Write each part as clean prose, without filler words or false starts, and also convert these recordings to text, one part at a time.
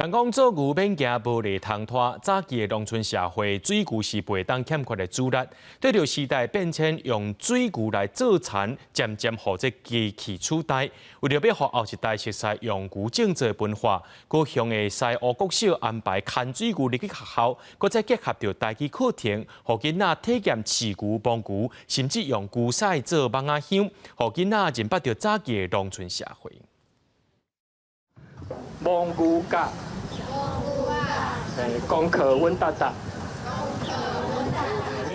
人講做牛免驚無犁通拖，早期的農村社會，水牛是袂當欠缺的主力。對著時代變遷，用水牛來做田，漸漸予這機器取代。為著欲予後一代熟悉用牛種作文化，高雄的西湖國小安排牽水牛入去學校，閣再結合著台語課程，予囡仔體驗飼牛、摸牛，甚至用牛屎做蠓仔香，予囡仔認捌著早期的農村社會。摸牛角，功課穩噠噠。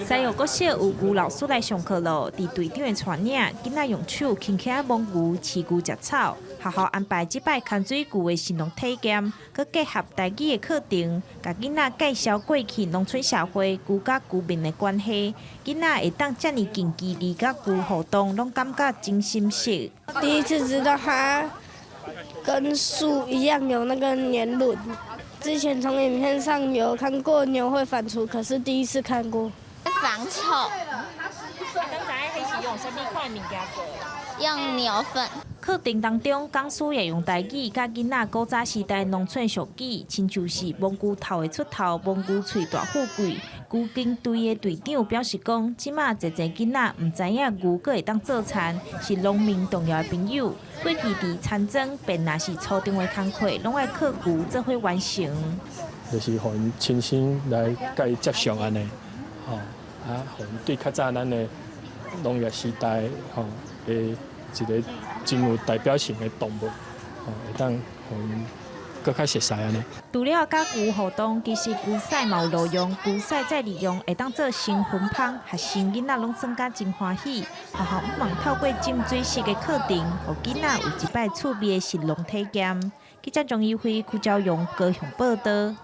西湖國小有牛老師來上課囉，佇隊長的帶領，囡仔用手輕輕摸牛、飼牛食草。學校安排這擺牽水牛的食農體驗，閣結合台語的課程，共囡仔介紹過去農村社會牛佮牛民的關係。囡仔會當遮爾近距離佮牛互動，攏感覺真心適。第一次知道它跟樹一樣有那個年輪。之前從影片上有看過牛會反芻，可是第一次看過。防臭。剛才彼是用啥物款物件做？用牛糞。課程當中，講師也用台語佮囡仔古早時代農村俗語，親像是摸牛頭會出頭，摸牛喙大富貴。牛經隊的隊長表示講，這馬濟濟囡仔毋知影牛閣會當做田，是農民重要的朋友。過去佇田莊，便若是粗重的工課，攏愛靠牛做伙完成。就是予𪜶親身來共伊接觸按呢，吼啊，予𪜶對較早咱的農業時代吼的一個真有代表性的動物，吼會當予𪜶閣較熟似按呢。除了佮牛互動，其實牛屎嘛有路用，牛屎再利用會當做成粉芳，學生囡仔攏耍甲真歡喜。學校向望透過浸水式的課程，予囡仔有一擺趣味的食農體驗。記者張怡輝、邱昭勇高雄報道。